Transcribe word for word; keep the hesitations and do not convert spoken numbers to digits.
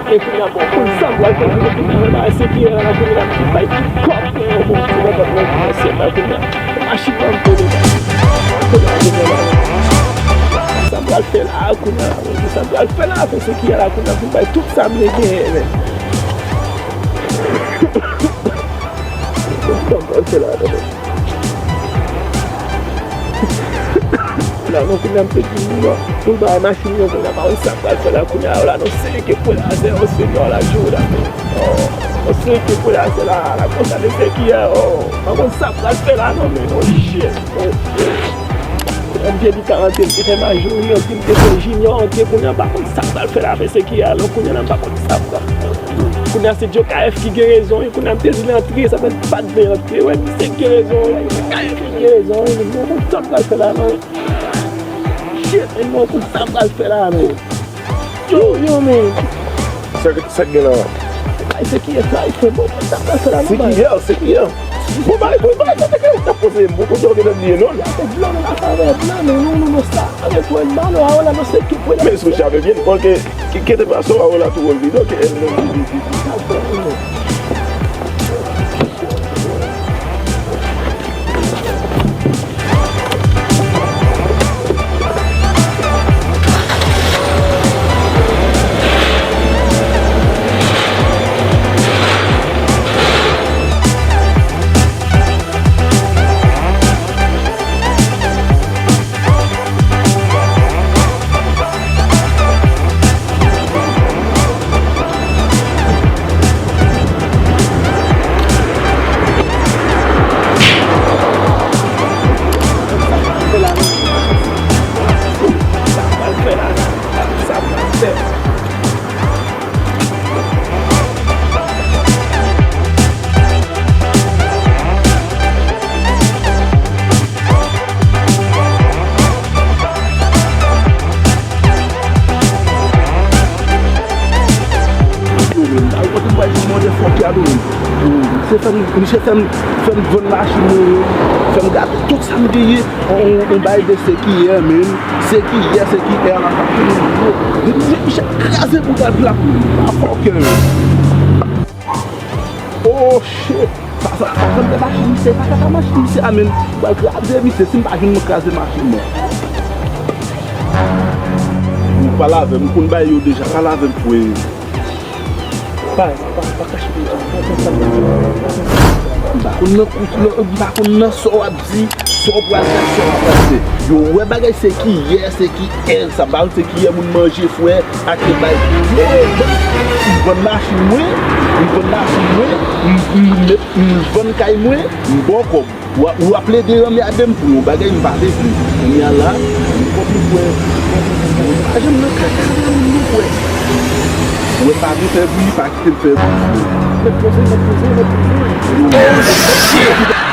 E kounye a, bon, konn sa m pral fè, kounye a, kounye a, se ki la, kounye a, m bay tout kòb mwen, yo, bon, ti bagay mwen, kounye a, se la, kounye a, machin nan, m pede la. Kounye a, kounye a, sa m pral fè la, kounye a, sa m pral fè la, fè se ki la, kounye a, pou m bay tout sa m genyen, men. Sa m pral fè la, men. La, non, kounye a, m te di, non, pou l bay machin, non, kounye a, pa konn sa m pral fè la, kounye a, la, non, se ke pou la, se, o, senyè, la, jou, la, men, o, o, se ke pou la, se la, la, konsa, men se ki a, o, pa konn sa m pral fè la, non, men, non, shit, o. Yon vye di karante, m te fè majori, antre, m te fè jinyò, antre, kounye a, m pa konn sa m pral fè la, men se ki a, non, kounye a, la, m pa konn sa m pral fè. Kounye a, se Djo K F ki gen rezon, wi, kounye a, m te di l antre, sa fè l pa t vle antre, wi, se gen rezon, wi, Djo K F ki gen rezon, wi, men, m pa konn sa m pral fè la, non. Shit, men, m pa konn sa m pral fè la, men. Yo, yo, men. Sa, sa k gen la? Ay, se ki yè sa, ay, se bon, sa, sa, sa, la, se ki yè, se ki yè. Bon, bay, bon, bay, sa, te gen, ta poze, m poko gen bliye, non. Sa, se blan, men, la, sa, men, blan, men, non, non, non, sa, men, pou el malo, ahora no sé qué puede hacer. Men, escuchame bien, porque, ¿qué, qué te pasó? Ahora tú olvidó que él no. Yo, men, al kote m pral jwenn mòde fòk ya, tou, men. Misye fè m, misye fè m, fè m vann machin mwen yo, fè m gate tout sa m genyen, on, on bay de sekiyè, men, sekiyè, sekiyè, la, pa konnen yo. Depi misye, misye kraze bouda plak, men, pa fòkè, men. Oh, shit! Sa, sa, sa, sa, machin misye, sa, sa, machin misye, amen. Mwen kraze misye, si m pa jwenn mwen kraze machin mwen. Ou pale avè m, ou konn bagay yo deja, pale avè m, frè. Pa, pa, pa kache deja. M pa konn nan kous, m pa konn nan sa w ap di. Sa w pral fè, sa w pral fè. Yo wè bagay se ki yè, se ki èl, sa pa se ki yè moun manje frè, ak yo bay. Yo, m vann machin mwen, m vann machin mwen, m, m, m, m vann kay mwen, m ba w kòb. W ap, w ap plede anmède m pou yon bagay m pa te vle. Kounye a la, m konprann frè. Pa janm nan kaka la, moun nou frè. Ou wè pa vle fè bri, pa kite l fè bri. Mèt poze, mèt poze, mèt poze. Oh, shit!